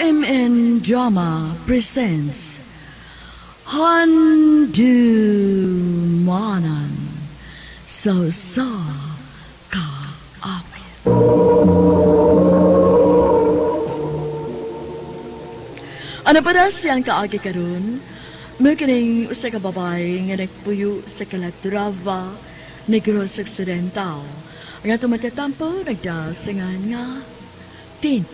MN Drama presents Handumanan sa sa kaawit. Ano pa na siyang kaagi karon? Makining usa ka babae nga nagpuyo sa Calatrava, Negros Occidental. Ang atong matatampo nagdasingan nga Tin.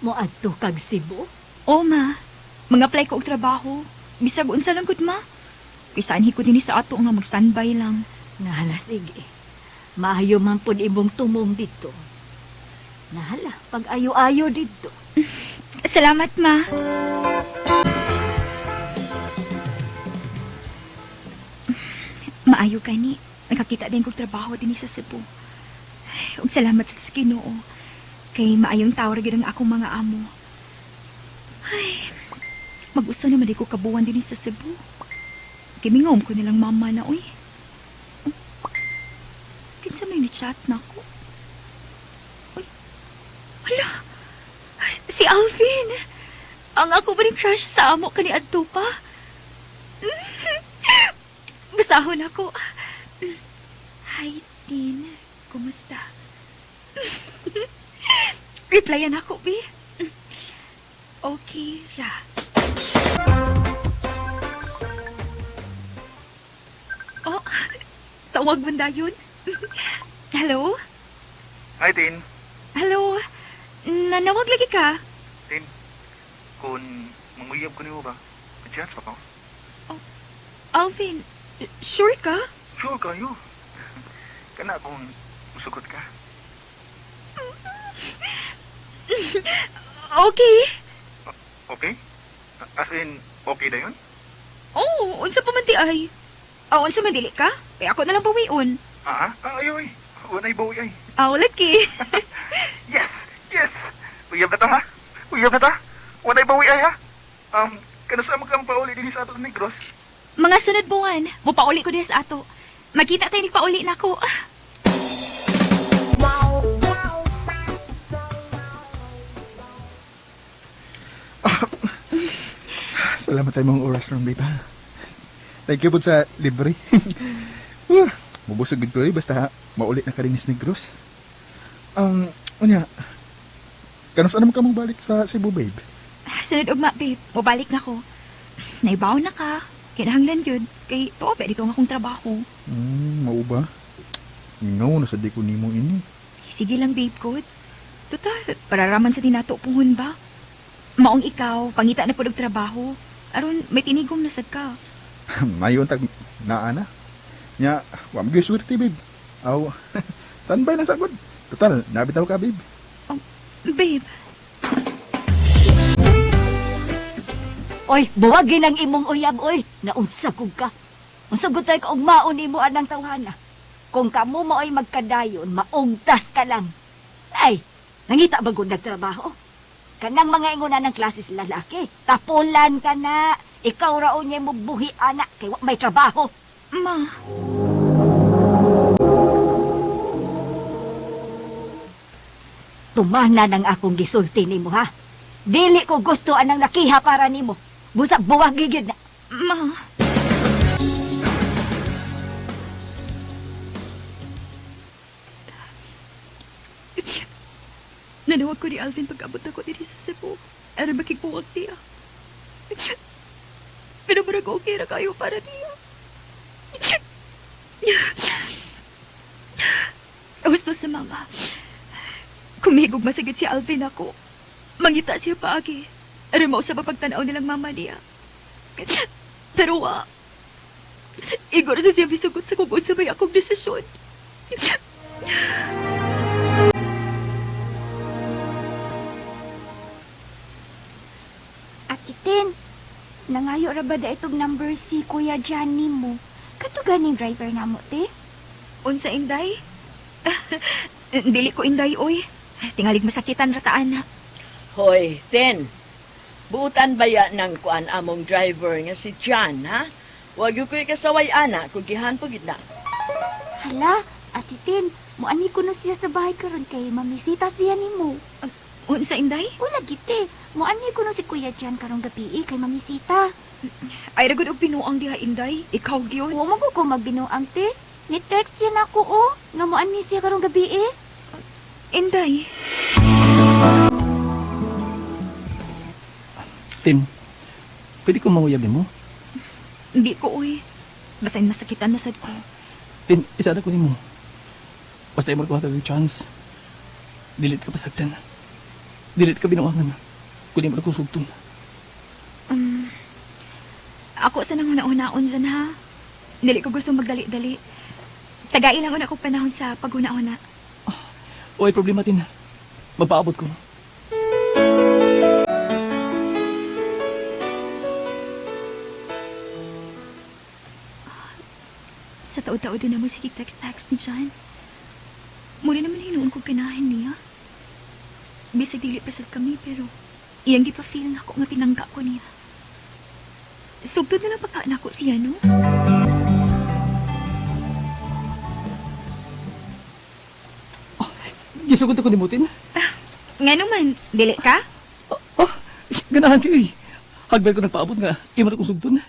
Moadto kag Cebu? O ma, mga-apply ko og trabaho. Bisag unsa lang gud ma. Bisan ko dinhi sa ato nga mag-standby lang. Nahala, sige. Maayo man pud imong tumong dito. Nahala, pag ayo-ayo dito. Salamat ma. Maayo gani. Nakakita din kog trabaho dinhi sa Cebu. Ay, ug salamat sa Ginoo. Kay maayong tawo ra gyud ang akong mga amo. Ay, mag-usa naman di ko kabuwan dinhi sa Cebu. Kimingom ko nilang mama na, uy. Kinsa may ni-chat na ko? Uy, hala! Si Alvin! Ang ako ba rin crush sa amo kani adto pa? Basahon ako. Hi, Tin. Kumusta? Replyan ako, Bi. Okay, ra. Oh, tawag man dayon. Hello? Hi, Tin. Hello? Nanawag lagi ka? Tin, kung manguyab ko niyo ba, may chance pa ko? Alvin, sure ka? Sure kayo. Kana kung musugot ka. Okay. Okay? As in, okay na yun? Oh, unsa pa man di ay? Oh, unsa man dili ka? Kaya ako na lang bawion. Ah, ah, ayoy. Unay bawi ay. Aw, lagi. Yes! Yes! Uyab na ta, ha? Uyab na ta? Unay bawi ay, ha? Kano sa magkang pauli din sa ato sa Negros? Mga sunod buwan, mupauli ko diha sa ato. Magkita tayo ni pauli nako. Salamat sa imong oras ron, babe. Ha? Thank you po sa libre. Mubusog gud ko eh, basta maulit na ka rin ni Negros. Unya, kanus ano man ka mong balik sa Cebu, babe? Sunod ugma, babe. Mubalik na ko. Naibaw na ka. Kinahanglan yun. Kay tuo ba dito ang akong trabaho. Mao ba? Ingaw na sa di ko nimo ini. Sige lang, babe, good. Total, pararaman sa dinato puhon ba? Maong ikaw, pangita na pud og trabaho. Aron may tinigom na sad ka. Mayon tag naa na. Nya, wa mo gyud swerte, babe. Aw, tanbay lang sagod. Total, nabitaw ka, babe. Oh, babe, Oy, buwagin ang imong uyab, oy. Naunsa kog ka. Unsa gud tay ka og maon nimo anang tawhana. Kung kamo maoy magkadayon, maugtas ka lang. Ay, nangita ba gud nagtrabaho? Kanang mga ingon ng klase sa lalaki. Tapulan ka na. Ikaw ra unya mo buhi ana kay wa may trabaho. Ma. Tumana ng akong gisulti nimo ha. Dili ko gusto anang lakiha para nimo. Busa buwagi gyud na. Ma. Nanawag ko ni Alvin pag-abot ako diri sa Cebu. Aron makigbuwag niya. Pero murag okay ra kayo para niya. Gusto sa mama. Kumigog masagit si Alvin ako. Mangita siya paagi. Aron mausab ang pagtanaw nilang mama niya. Pero wa. Igor sa siya bisugot sa kung unsa may akong desisyon. Ate Tin, nangayo ra ba da itong number si Kuya Johnny mo? Kato ganing driver na mo, te? Unsa inday? Dili ko inday oy. Tingalig masakitan ra taan na. Hoy, Ten. Buutan ba ya ng kuan among driver nga si John, ha? Wag yung ko'y kasaway, ana, kung gihan po gid na. Hala, Ate Tin, muani kuno siya sa bahay karon kay mamisita siya nimo. Unsa, Inday? Wala gite. Muani kuno si Kuya Jan karong gabi kay mamisita. Ay ragod og binuang diha, Inday. Ikaw gyud. Wa man ko magbinuang te. Ni text siya nako oh, nga muani siya karong gabi. Inday. Tin, pwede ko manguyab nimo? Hindi ko, uy. Basahin masakitan na sad ko. Tin, isa na ko nimo. Basta imo ko hatag og chance. Dili ka pasagdan. Dili ka binuangan. Kundi mo na kong sugton. Ako sa nang una-unaon dyan, ha? Dili ko gusto magdali-dali. Tagai lang una ko panahon sa paghuna-una. Oy, problema, Tin. Magpaabot ko. Sa tao-tao din naman sige text-text ni John. Muna naman hinuon ko ganahan niya. Bisag dili pa sad kami pero iyang gipa-feel na ako nga tinangga ko niya. Sugtod na lang pagka nako siya, no? Gisugot ako nimo, Tin. Nga naman, dili ka? Oh, ganahan kayo eh. Hagbel ko nagpaabot nga, imo na kong sugton.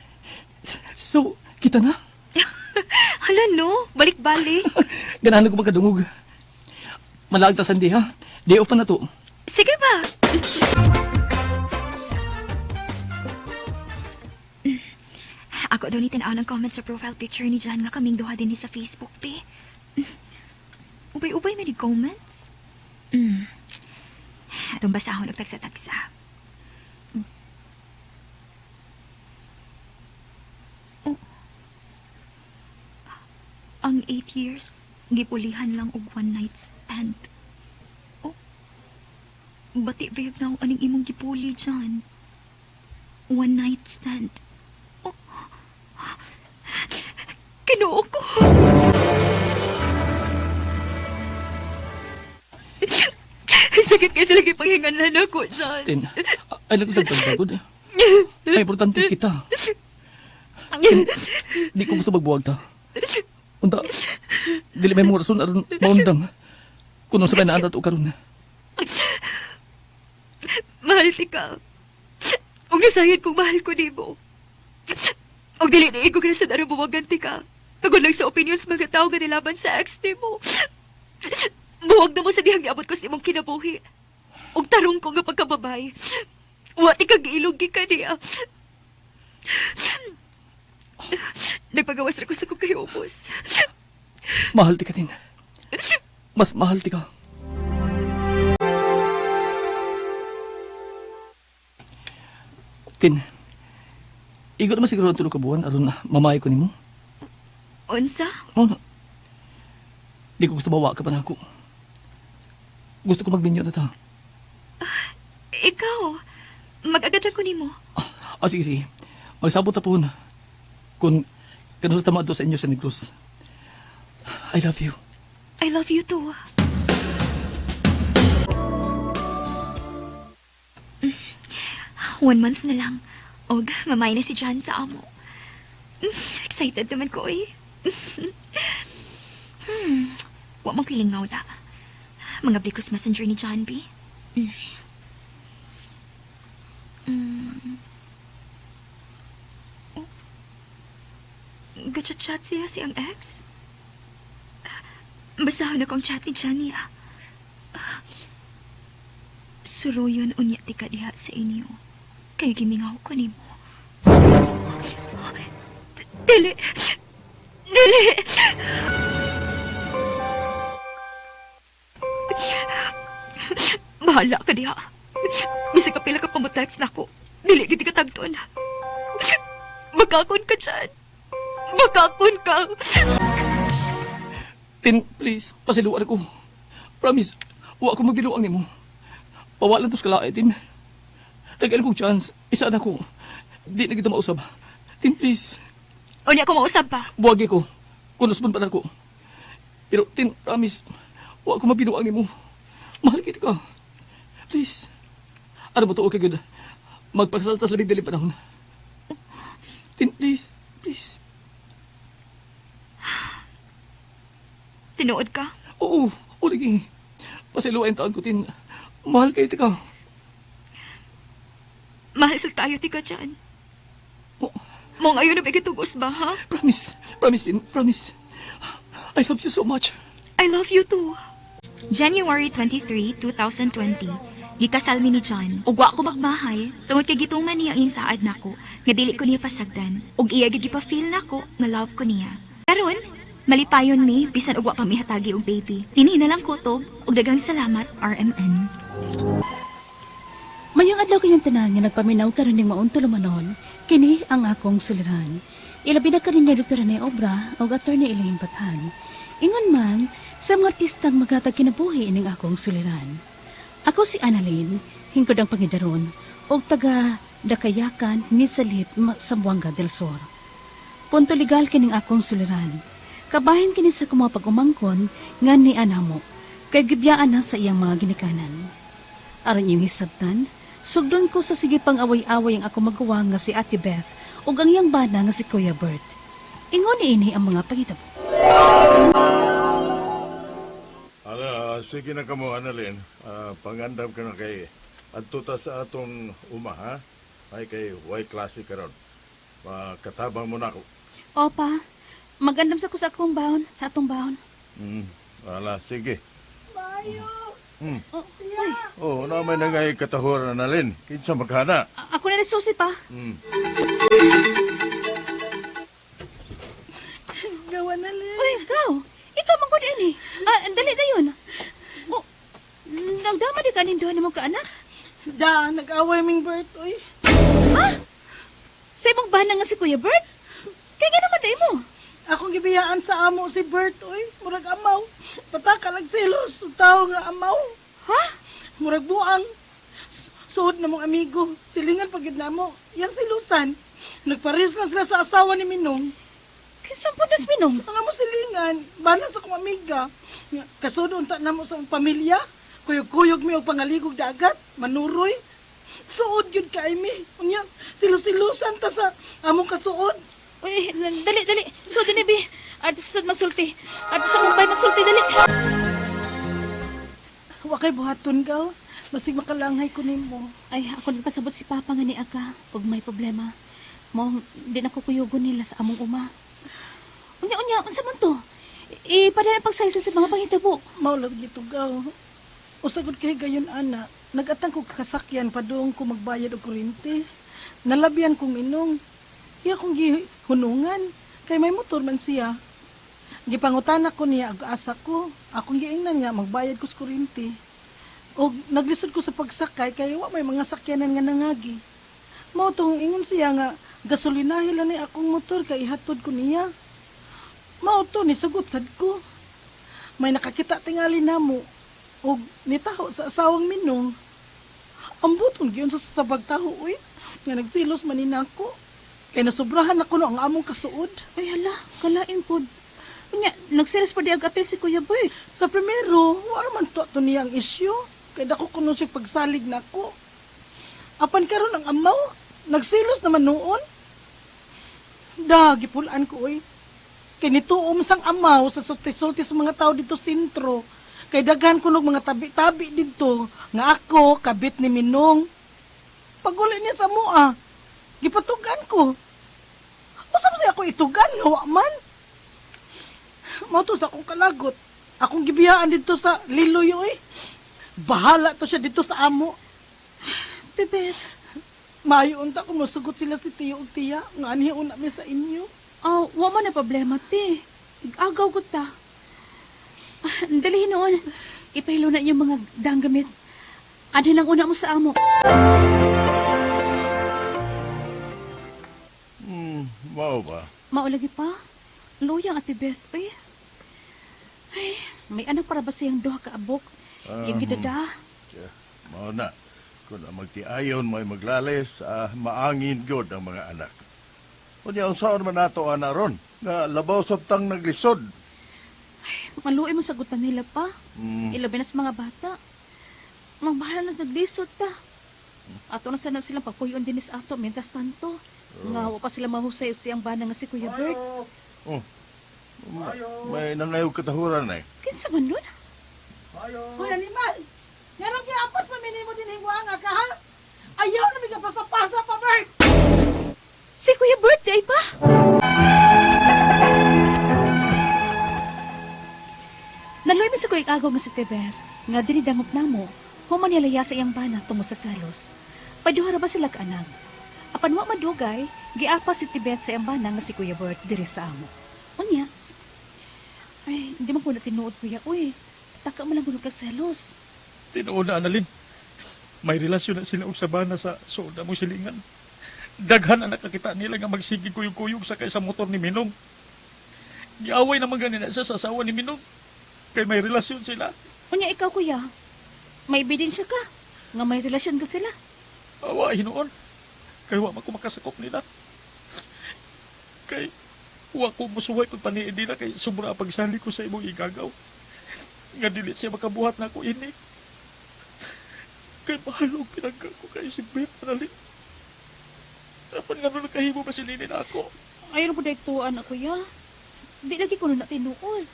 So, kita na. Hala no, balik-balik. Ganahan ko magkadungog. Malaag ta sandi ha. Day off pa na to. Sige ba? Ako daw ni tanaw ng comment sa profile picture ni John nga kaming duha din ni sa Facebook, be. Ubay-ubay man ni comments. Atong basahon og tagsa-tagsa. Oh. Ang 8 years, gipulihan lang og one night stand. Bati bayag na akong aning imong gipuli dyan. One night stand. Oh. Kinoo ko. Sakit kasi lagi panghingan ako dyan. Tin, ay nagusag pagod. Ay, importante kita. Tin, di ko gusto magbuwag ta. Unta, dili may mga rason aron maundang. Kuno sa may naanda to karon. Mahal ti ka. Ug nasayod kong mahal ko nimo. Ug dili na ko sa aron buwagan ti ka. Tungod lang sa opinions mga tao nga nilaban sa ex nimo. Buwag na mo sa dihang niabot ko sa imong kinabuhi. Ug tarong ko nga pagkababay. Wa ti ka giilog gikan niya. Nagpagawas ra ko sa kong kahiubos. Mahal ti ka, Tin. Mas mahal ti ka. Tin, igo naman siguro ang tulo ka buwan aron mamay ko nimo. Unsa? Mao na. Di ko gusto mawa ka pa na ako. Gusto ko magbinyo na ta. Ikaw. Mag-agad lang ko nimo. Ah, sige, sige. Magsabot ta po na. Kung kanus tama sa inyo sa Negros. I love you. I love you too. One month na lang. Og, mamay na si John sa amo. Excited naman ko eh. Wa mo kilingaw da. Mga blikos messenger ni John B. Oh. Gachat-chat siya siyang ex? Basahon ako ang chat ni Johnny ah. Suruyon unya ti ka diha sa inyo. Kay gimingaw ko nimo. Dili! Dili! Bahala ka diha. Bisag kapila ka pa mo-text nako. Dili gid ka tagton. Magkakon ka dyan. Magkakon ka. Tin, please, pasiluan ako. Promise, wa ako magbiluang nimo. Pawalan tos kalae, Tin. Tagal kong chance, isa na ko. Di na kita mausab. Tin, please, Unya ko mausab pa. buwagi ko. Kunusbon pa na ko. Pero, Tin, promise, wa ako magbiluang nimo. Mahal kita ka. Please. Ano ba to, okay, good. Magpakasal tas labing dali panahon. Tin, please, please. Tinuod ka? Oo, oo lagi. Pasayloa taon ko, Tin. Mahal kay ka. Mahal sa tayo ti ka dyan. Oh. Mo ngayon na bigitugos ba, ha? Promise, promise, Tin, promise. I love you so much. I love you too. January 23, 2020. Gikasal mi ni John. Ug wa ko magmahay tungod kay gitungan niya ang iyang saad nako nga dili ko niya pasagdan. Ug iya gid gipa-feel nako nga love ko niya. Karon, malipayon mi bisan og wa pa mihatagi og baby. Dinhi na lang kutob ug daghang salamat RMN. Mayong adlaw kayong tanan nga nagpaminaw karon ning maong tulumanon, kini ang akong suliran. Ilabi na kaninyo Dr. Rene Obra ug Attorney Elaine Bathan. Ingon man sa mga artistang maghatag kinabuhi ining akong suliran. Ako si Annalyn, hingkod ang pangidaron, ug taga Dakayakan, Misalip, Zamboanga del Sur. Punto legal kining akong suliran. Kabahin kini sa kumo pag-umangkon nga ni anamo, kay gibiyaan na sa iyang mga ginikanan. Aron iyong hisabtan, sugdon ko sa sige pang away-away ang ako magawa nga si Ate Beth ug ang iyang bana nga si Kuya Bert. Ingon niini ang mga pangitabo. Ala, sige na kamo, Annalyn. Pangandam ka na kay adto ta sa atong uma, ha? Ay kay way klase karon. Makatabang mo na ako. Opa, magandam sa ko sa akong baon, sa atong baon. Ala, sige. Mayo! Oh, uy, Oh, na may nangay katahuran, Annalyn. Kinsa maghana? Ako na susi pa. Gawa na, Lin. Uy, ikaw. Ikaw man gud ini. Ah, dali na yun. Oh, nagdama di kanin duha nimo ka anak. Da, nag-away ming Bert, oy. Ha? Sa imong bana nga si Kuya Bert? Kay nga naman mo. Akong gibiyaan sa amo si Bert, oy. Murag amaw. Pataka lang selos. Ug tao nga amaw. Ha? Murag buang. Suod na mong amigo. Silingan pagid na mo. Yang silusan. Nagpares lang sila sa asawa ni Minong. Kinsa po das minong? Ang amo silingan, bana sa akong amiga. Nga, Kasud unta na mo sa akong pamilya. Kuyog-kuyog mi og pangaligog dagat, manuroy. Suod yun kay mi. Unya, silusilusan ta sa among kasuod. Uy, dali, dali. Sud ni bi. Arti sa sud magsulti. Arti sa Mumbai magsulti, dali. Wa kay buhaton gal. Basig makalanghay ko nimo. Ay, ako nagpasabot si Papa nga ni Aga. Ug may problema. Mo, di na ko kuyugon nila sa among uma. Unya, unya, unsa man to? Ipadala pagsaysa sa mga panghitabo. Mao lang gitugaw. Usagod kay gayon ana, nagatang ko kasakyan padung ko magbayad og kuryente. Nalabian kong minong. Iya kong gihunungan kay may motor man siya. Gipangutana ko niya og asa ko. Akong giingnan nga magbayad ko sa kuryente. Og naglisod ko sa pagsakay kay wa may mga sakyanan nga nangagi. Mao tong ingon siya nga gasolinahe lang ni akong motor kay ihatod ko niya. Mao to nisugot sad ko. May nakakita tingali namo og nitaho sa asawang minong. Ambot kung giyon sa pagtaho uy. Nga nagsilos man ni nako. Kay nasubrahan ako no ang among kasuod. Ay, hala, kalain pod. Unya, nagsiris pa di ag apel si Kuya Bert. Sa primero, wala man to ato niya ang isyu. Kay dako kuno siya pagsalig nako. Apan karon ang amaw, nagsilos naman noon. Da, gipulaan ko oy. Kay nituom sang amaw sa sulti-sulti sa mga tao dito sentro. Kay daghan kunog mga tabi-tabi didto nga ako kabit ni Minong. Paguli niya sa mua, gipatugan ko. Usa ba siya ako itugan nga wa man? Mao to sa akong kalagot. Akong gibiyaan dito sa Liloy oy. Bahala to siya dito sa amo. Ate Beth, Maayo unta kung masugot sila si Tiyo ug Tiya nga anhi una mi sa inyo. oh, wa man na problema, te. Agaw ko ta. Ah, dali noon. Ipahilo na inyong mga danggamit. Ano lang una mo sa amo. Mao ba? Maulagi pa. Luyang Ate Beth. Ay, ay may anak para ba siyang duha ka abok? Yung gidada. Tiya, Mao na. Kung ang magtiayon may maglalis, maangin gyud ang mga anak. Unya unsaon man nato ana ron? Nga labaw sabtang naglisod. Maluoy mo sagutan nila pa. Mm. Ilabi na sa mga bata. Magbahala na naglisod ta. Ato na sana silang pagpuyon din sa ato mientras tanto. Nga wa pa sila mahusay siyang bana nga si Kuya Bert. Oh. May nangayo katahuran eh. Kinsa man nun? Hoy, animal! Ngarong giapos pa minimo din hingwanga ka, ha? Ayaw na mi pasa-pasa pa, Bert! Si Kuya Bert, di ay ba? Naluy mi sa kuya agaw nga si Teber, nga dinidangop namo, human nilaya sa iyang bana tungo sa salos. Paduha ra ba sila kaanak? Apan wa madugay, giapa si Tibet sa iyang bana nga si Kuya Bert diri sa amo. Unya? Ay, hindi man ko na tinuod, Kuya. Uy, taka man lang kuno ka selos. Tinuod na, Annalyn. May relasyon na sila og sa bana sa suod na mong silingan. Daghan ang nakakita nila nga magsigig kuyog-kuyog sa kay sa motor ni Minong. Giaway naman ganina siya sa asawa ni Minong. Kay may relasyon sila. Unya ikaw, Kuya. May ebidensya ka nga may relasyon ka sila. Awa, hinuon. Kay wa man ko makasakop nila. Kay wa ko musuway pagpaniid nila kay sobra ang pagsali ko sa imong igagaw. Nga dili siya makabuhat na ako ini. Kay mahal og pinangga ko kay si Beth, Annalyn. Dapat nga nung nakahimo ba si Nini na ako? Ayaw na po daigtuan na, Kuya. Di lagi ko na tinuod.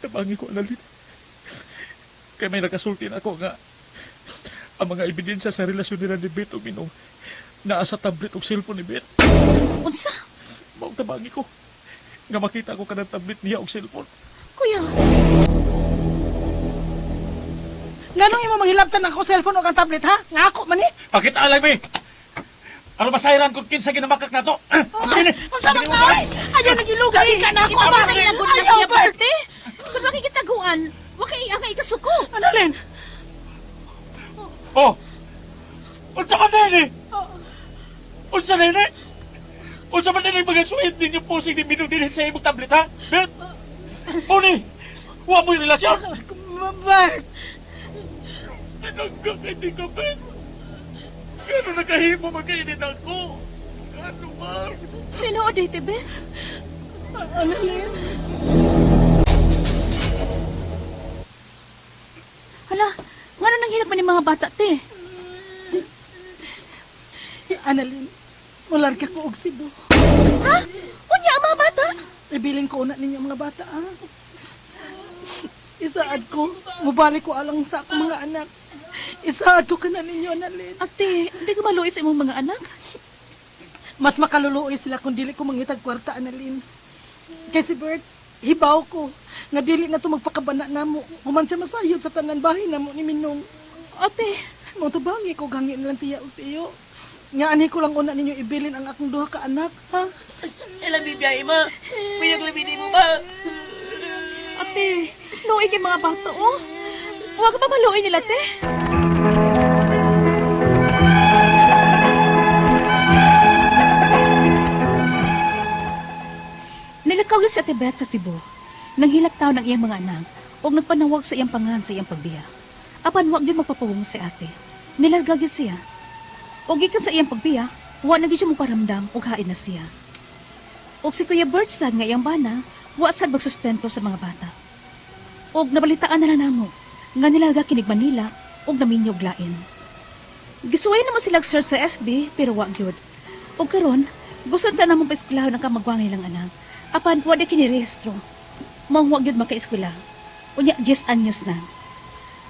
Tabangi ko, Annalyn. Kay may nakasulti na ako nga ang mga ebidensya sa relasyon nila ni Beth ug Minong naa sa tablet ug cellphone ni Beth. Unsa? Maong tabangi ko nga makita ko kanang tablet niya ug cellphone. Kuya, Nganong imo manghilabtan ako cellphone o kang tablet, ha? Nga ako man eh. Pakita lang, be! Ano masayran kung kinsa ginamakak na to? Unsa man ka, oy? Ayaw nagilugay ka na ako, ba? Ayaw, Bert! Kung makikitaguan, wa kay ang ikasuko. Annalyn! Oh! Unsa man nini? Unsa nini? Unsa man nini mga suwit ninyo posing ni Minong dinhi sa imong tablet, ha? Bet? Muni! Wa mo'y relasyon! Bert! Tinangga kay di ka, Bet! Gano nakahimo magkainit ako? Ano ba? Tinuod eh, Tibet. Annalyn! Hala, ngano nang hilak man ni mga bata, te? Annalyn, mularga ko og Cebu. Ha? Unya ang mga bata? Ibilin ko una ninyo ang mga bata, ha? Isaad ko, mubalik ko alang sa akong mga anak. Isaad ko kana ninyo, Annalyn. Ate, hindi ka maluoy sa imong mga anak? Mas makaluluoy sila kung dili ko mangitag kwarta, Annalyn. Kay si Bert, hibaw ko nga dili na to magpakabana namo. Human siya masayod sa tanan bahay namo ni Minong. Ate, Mo tubangi ko gangin lang tiya og tiyo. Nga anhi ko lang una ninyo ibilin ang akong duha ka anak, ha? Labi biyahe ma. Kuyang labi ni mo ma. ate, luoy kay mga bata, oh. Huwag ka pa maluoy nila, te. Nilakaw si Ate Beth sa Cebu. Nanghilak taon ang iyang mga anak o nagpanawag sa iyang pangan sa iyang pagbiya. Apan wag gyud magpapawong si ate. Nilarga gyud siya. O gikan sa iyang pagbiya, wa na gyud siya moparamdam og hain na siya. Og si Kuya Bert sad nga iyang bana, wa sad magsustento sa mga bata. Og nabalitaan na lang namo nga nilarga kinig Manila og naminyog lain. Gisuway naman sila search sa FB pero wa gyud. Og karon, gusto ta namong paeskwelahan ang kamagwang nilang anak. Apan wa di kinirehistro. Maong wa gyud makaeskwela. Unya 10 anyos na.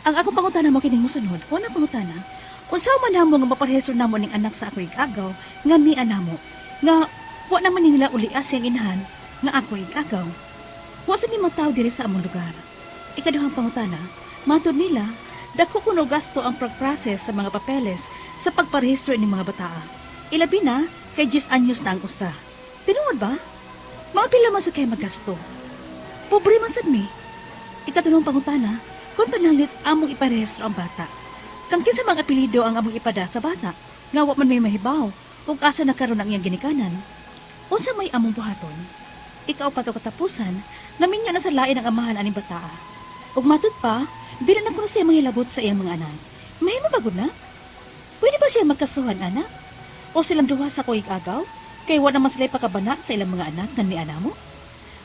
Ang akong pangutana mo kining mosunod, una pangutana, unsa man namo nga maparehistro namo ning anak sa ako igagaw nga ni anamo nga wa naman ni nila uli siyang inahan nga ako igagaw. Wa sa ni mataw diri sa among lugar. Ikaduhang pangutana, matod nila dako kuno gasto ang pag-process sa mga papeles sa pagparehistro ini mga bataa. Ilabi na kay 10 anyos na ang usa. Tinuod ba? Mga pila man sa kay magasto. Pobre man sad mi. Ikatulong pangutana, kung tunanglit among iparehistro ang bata. Kang kinsa mga apelyido ang among ipada sa bata, nga wa man may mahibaw, ug asa na karon ang iyang ginikanan. Unsa may among buhaton? Ikaw pa to katapusan, naminyo na sa lain ang amahan aning bataa. Ug matud pa, dili na kuno siya manghilabot sa iyang mga anak. Mahimo ba gud na? Pwede ba siya magkasuhan, anak? O silang duha sa kuig agaw? Kay wa naman sila pakabana sa ilang mga anak nga ni anamo?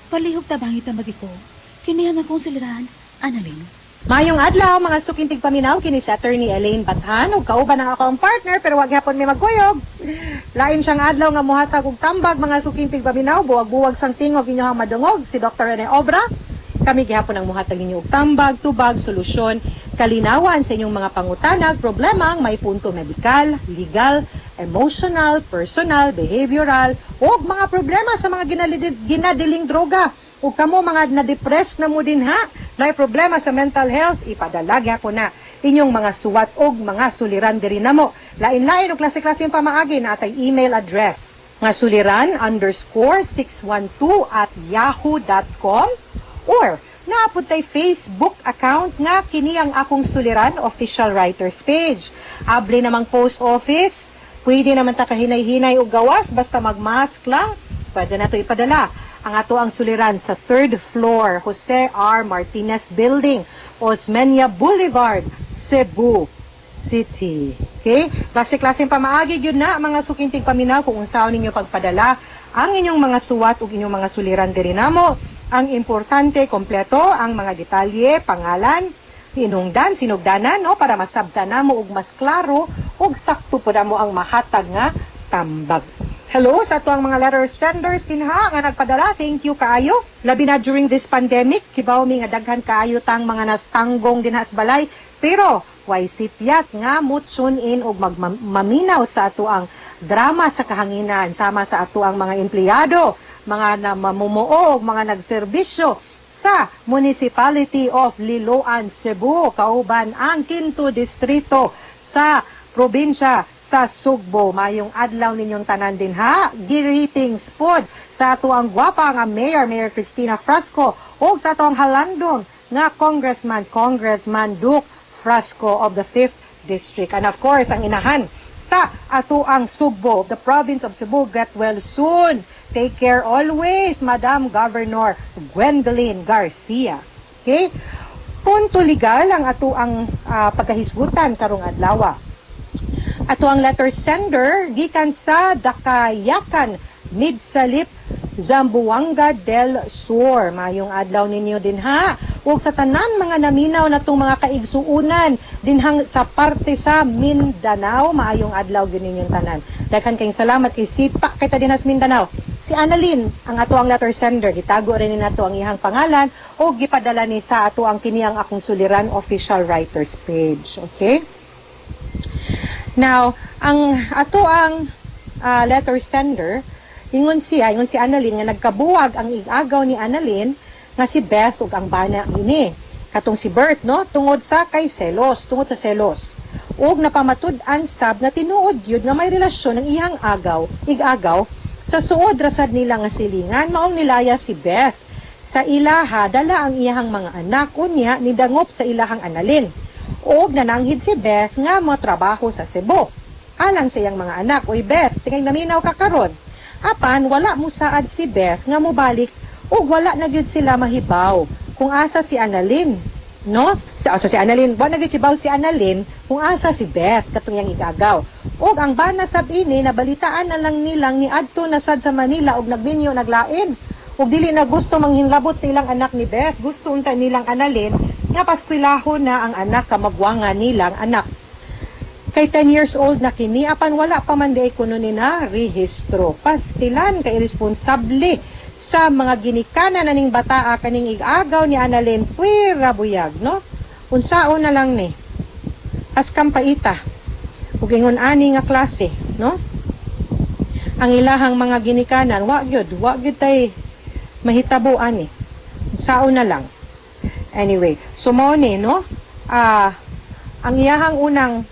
Palihog tabangi tambagi ko. Kini ang akong silirahan, Annalyn. Mayong adlaw mga suking tigpaminaw, kini si Attorney Elaine Bathan ug kauban ang akong partner, pero wag gyapon may magkuyog. Lain siyang adlaw nga mohatag og tambag, mga suking tigpaminaw, buwag-buwag sang tingog inyohang madungog si Dr. Rene Obra. Kami gihapon ang mohatag ninyo og tambag, tubag, solusyon, kalinawan sa inyong mga pangutanag, problema ang may punto medikal, legal, emotional, personal, behavioral, ug mga problema sa mga ginadiling droga. Ug kamo mga na-depressed na mo din ha, may problema sa mental health, ipadala gyapon na inyong mga suwat og mga suliran diri namo. Lain-lain og klase-klase yung pamaagi na atay email address nga suliran_612@yahoo.com or naa pud tay Facebook account nga kini ang akong suliran official writers page. Abli namang post office, pwede naman ta kahinay-hinay og gawas basta magmask lang, pwede na to ipadala. Ang ato ang suliran sa third floor, Jose R. Martinez Building, Osmeña Boulevard, Cebu City. Okay? Klase-klaseng pamaagi gyud na, mga suking tigpaminaw, kung unsaon ninyo pagpadala ang inyong mga suwat ug inyong mga suliran diri namo. Ang importante, kompleto ang mga detalye, pangalan, hinungdan, sinugdanan, no, para masabtan namo ug mas klaro ug sakto pud mo ang mahatag nga tambag. Hello sa ato ang mga letter senders dinha nga nagpadala. Thank you kaayo. Labi na during this pandemic, kibaw mi nga daghan kaayo tang mga nastanggong dinha sa balay. Pero way sipyat nga mo tune in og magmaminaw sa ato ang drama sa kahanginan sama sa ato ang mga empleyado, mga namamumuo, mga nagserbisyo sa Municipality of Liloan, Cebu, kauban ang Quinto Distrito sa probinsya sa Sugbo. Mayong adlaw ninyong tanan din ha. Greetings pod sa ato ang gwapa nga Mayor, Mayor Christina Frasco, ug sa ato ang halandong nga Congressman, Congressman Duke Frasco of the 5th District. And of course, ang inahan sa ato ang Sugbo, the province of Cebu, get well soon. Take care always, Madam Governor Gwendolyn Garcia. Okay? Punto legal ang ato ang pagkahisgutan karong adlaw. Ato ang letter sender gikan sa Dakayakan, Midsalip, Zamboanga del Sur. Mayong adlaw ninyo din ha. Ug sa tanan mga naminaw natong mga kaigsuunan dinhang sa parte sa Mindanao, maayong adlaw gyud ninyong tanan. Daghan kayong salamat kay sipa kay ta dinha sa Mindanao. Si Annalyn ang ato ang letter sender, gitago rin ni nato ang iyang pangalan ug gipadala ni sa ato ang kini ang akong suliran official writers page. Okay? Now, ang ato ang letter sender, ingon siya, ingon si Annalyn nga nagkabuwag ang igagaw ni Annalyn nga si Beth ug ang bana ini. Katong si Bert, no, tungod sa kay selos, tungod sa selos. Ug napamatud-an sab nga tinuod gyud nga may relasyon ang iyang agaw, igagaw sa suod rasad nila nga silingan, maong nilaya si Beth. Sa ilaha dala ang iyahang mga anak, unya nidangop sa ilahang Annalyn. Og nananghid si Beth nga motrabaho sa Cebu alang sa iyang mga anak. Uy Beth, tingay naminaw ka karon. Apan wala mo saad si Beth nga mobalik ug wala na gyud sila mahibaw kung asa si Annalyn. No? Sa asa si Annalyn, wa na gyud kibaw si Annalyn kung asa si Beth katong iyang igagaw. Ug ang bana sab ini nabalitaan na lang nilang niadto na sad sa Manila ug nagminyo naglain. Ug dili na gusto manghinlabot sa ilang anak ni Beth, gusto unta nilang Annalyn nga paskwilahon na ang anak kamagwanga nilang anak. Kay 10 years old na kini, apan wala pa man di kuno ni na rehistro. Pastilan kay iresponsable sa mga ginikanan naning bataa kaning igagaw ni Annalyn, puwera buyag, no? Unsaon na lang ni. Askam paita. Ug ingon ani nga klase, no? Ang ilahang mga ginikanan, wa gyud tay mahitabo ani. Unsaon na lang. Anyway, so mao ni, no? Ang iyahang unang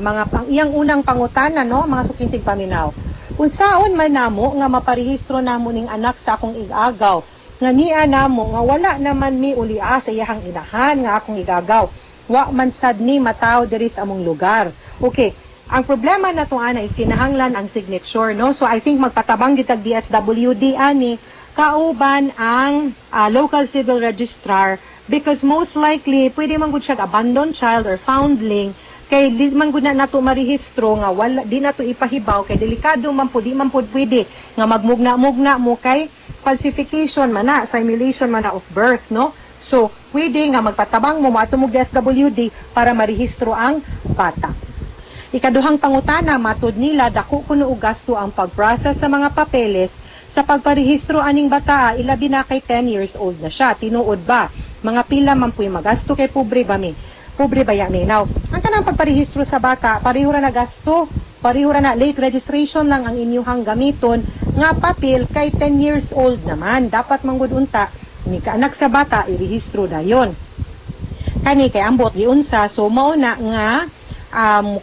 mga ang iyang unang pangutana, no, mga suking tigpaminaw. Unsaon man namo nga maparehistro namo ning anak sa akong igagaw nga niya namo nga wala naman mi ulia sa iyahang inahan nga akong igagaw. Wa man sad ni mataw diri sa among lugar. Okay, ang problema na ana is kinahanglan ang signature, no? So I think magpatabang gyud tag DSWD ani kauban ang local civil registrar because most likely pwede man gud siya abandoned child or foundling kay di man gud na nato marehistro nga wala di nato ipahibaw kay delikado man pud, di man pud pwede nga magmugna-mugna mo kay falsification man na, simulation man na of birth, no? So, pwede nga magpatabang mo moadto mo DSWD para marehistro ang bata. Ikaduhang pangutana, matud nila dako kuno og gasto ang pag-process sa mga papeles sa pagparehistro aning bata, ilabi na kay 10 years old na siya. Tinuod ba? Mga pila man pu'y magasto kay pobre ba mi? Pobre ba ya mi? Now, ang kanang pagparehistro sa bata, pareho ra na gasto, pareho ra na, late registration lang ang inyuhang gamiton nga papel kay 10 years old naman. Dapat manggod unta ni kaanak sa bata irehistro dayon. Kani kay ambot giunsa, so mao na nga mo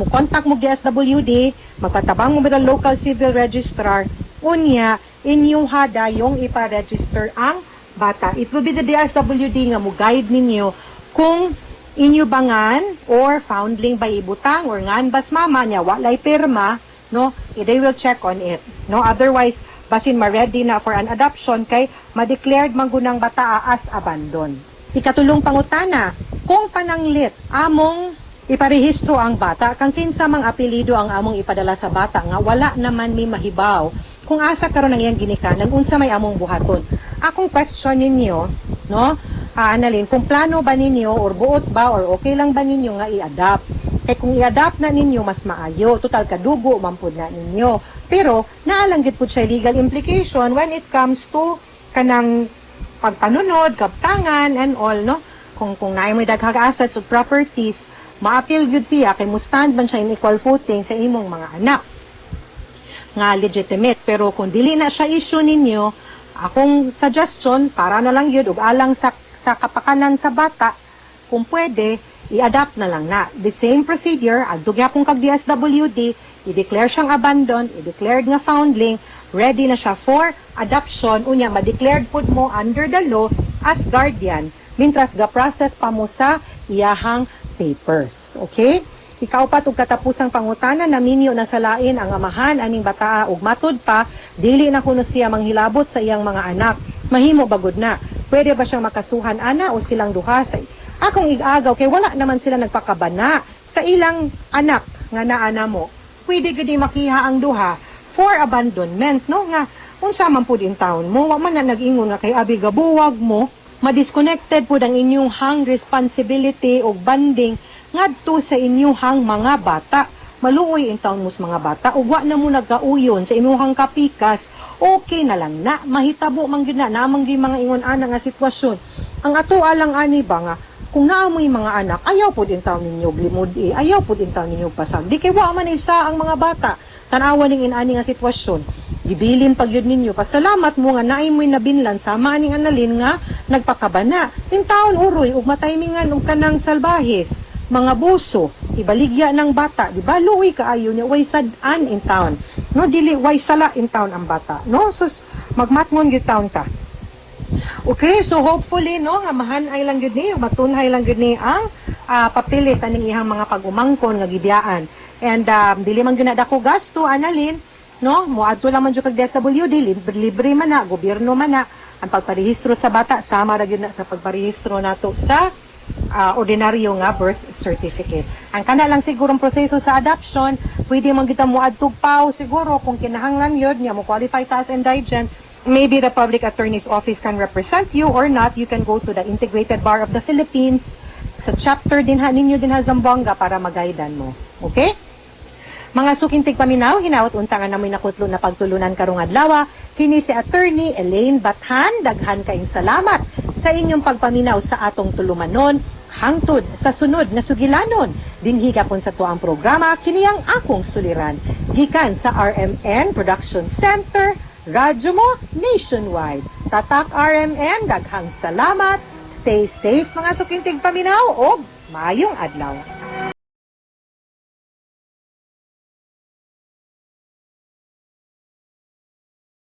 contact mo DSWD, magpatabang mo with the local civil registrar, unya inyong dayong ipa-register ang bata. It will be the DSWD nga mo guide ninyo kung inyo bangan or foundling ba ibutang or ngan bas mama niya walay pirma, no? Eh, they will check on it, no? Otherwise, basin ma-ready na for an adoption kay ma-declared manggunang bata as abandon. Ikatulong pangutana, kung pananglit among iparehistro ang bata, kang kinsa mang apelyido ang among ipadala sa bata nga wala naman mi mahibaw kung asa karon ang iyang ginikanan, unsa may among buhaton? Akong question ninyo, no, Annalyn, kung plano ba ninyo or buot ba or okay lang ba ninyo nga i-adopt? Kay kung i-adopt na ninyo, mas maayo, total kadugo man pud na ninyo, pero naa lang gyud pud siya legal implication when it comes to kanang pagpanunod, kaptangan and all, no? Kung naay mo'y daghang assets o properties, maapil gyud siya kay mo stand man siya in equal footing sa imong mga anak nga legitimate. Pero kung dili na siya issue ninyo, akong suggestion para na lang yun ug alang sa kapakanan sa bata, kung pwede, i-adopt na lang na. The same procedure, adto gyapon kag DSWD, i-declare siyang abandoned, i-declared nga foundling, ready na siya for adoption, unya ma-declared pud mo under the law as guardian mintras ga-process pa mo sa iyahang papers. Okay? Ikaupat ug katapusang pangutana, naminyo na sa lain ang amahan aning bataa ug matud pa dili na kuno siya manghilabot sa iyang mga anak. Mahimo bagud na? Pwede ba siyang makasuhan ana o silang duha? Sa akong igagaw kay wala naman sila nagpakabana sa ilang anak nga naa namo. Pwede gid makiha ang duha for abandonment, no? Nga unsa man pud in town mo, wa man na nag-ingon nga kay abi gabuwag mo, madisconnected pud ang inyong hang responsibility og bonding ngadto sa inyong mga bata. Maluoy in town mo sa mga bata ug wa na mo nagkauyon sa inyong kapikas, okay na lang na. Mahitabo man gyud na, naa man gyud mga ingon ana nga sitwasyon. Ang ato alang ani ba nga kung naa mo'y mga anak, ayaw pud in town ninyo limod eh, ayaw pud in town ninyo pasag. Di kay wa man isa ang mga bata. Tan-awa ning inani nga sitwasyon. Gibilin pag yun ninyo. Pasalamat mo nga naay mo'y nabinlan sama aning Analin nga nagpakabana. In taon uroy ug mataymingan og kanang salbahis, mga buso, ibaligya ng bata, di ba? Luoy kaayo niya, way sad-an in town. No, dili way sala in town ang bata. No, sus magmatngon gyud taon ka. Okay, so hopefully, no, nga mahanay lang gyud ni, matunhay lang gyud ni ang papilis aning ihang mga pag-umangkon nga gibiyaan. And dili man gyud na dako gasto, Analin, no? Moadto lang man jud kag DSWD, libre, libre man na, gobyerno man na ang pagparehistro sa bata, sama ra gyud na sa pagparehistro nato sa ordinaryo nga birth certificate. Ang kana lang sigurong proseso sa adoption, pwede man kita moadtog PAO siguro kung kinahanglan yun, nga mo qualify ta as indigent, maybe the public attorney's office can represent you or not, you can go to the Integrated Bar of the Philippines sa chapter din ha ninyo din ha Zamboanga para magaidan mo. Okay? Mga suking tigpaminaw, hinaot unta nga namoy nakutlo na pagtulunan karong adlaw. Kini si Attorney Elaine Bathan, daghan kaing salamat sa inyong pagpaminaw sa atong tulumanon hangtod sa sunod nga sugilanon. Dinhi gapon sa tuang programa, kini ang akong suliran. Gikan sa RMN Production Center, radyo mo nationwide. Tatak RMN, daghang salamat. Stay safe, mga suking tigpaminaw, og maayong adlaw.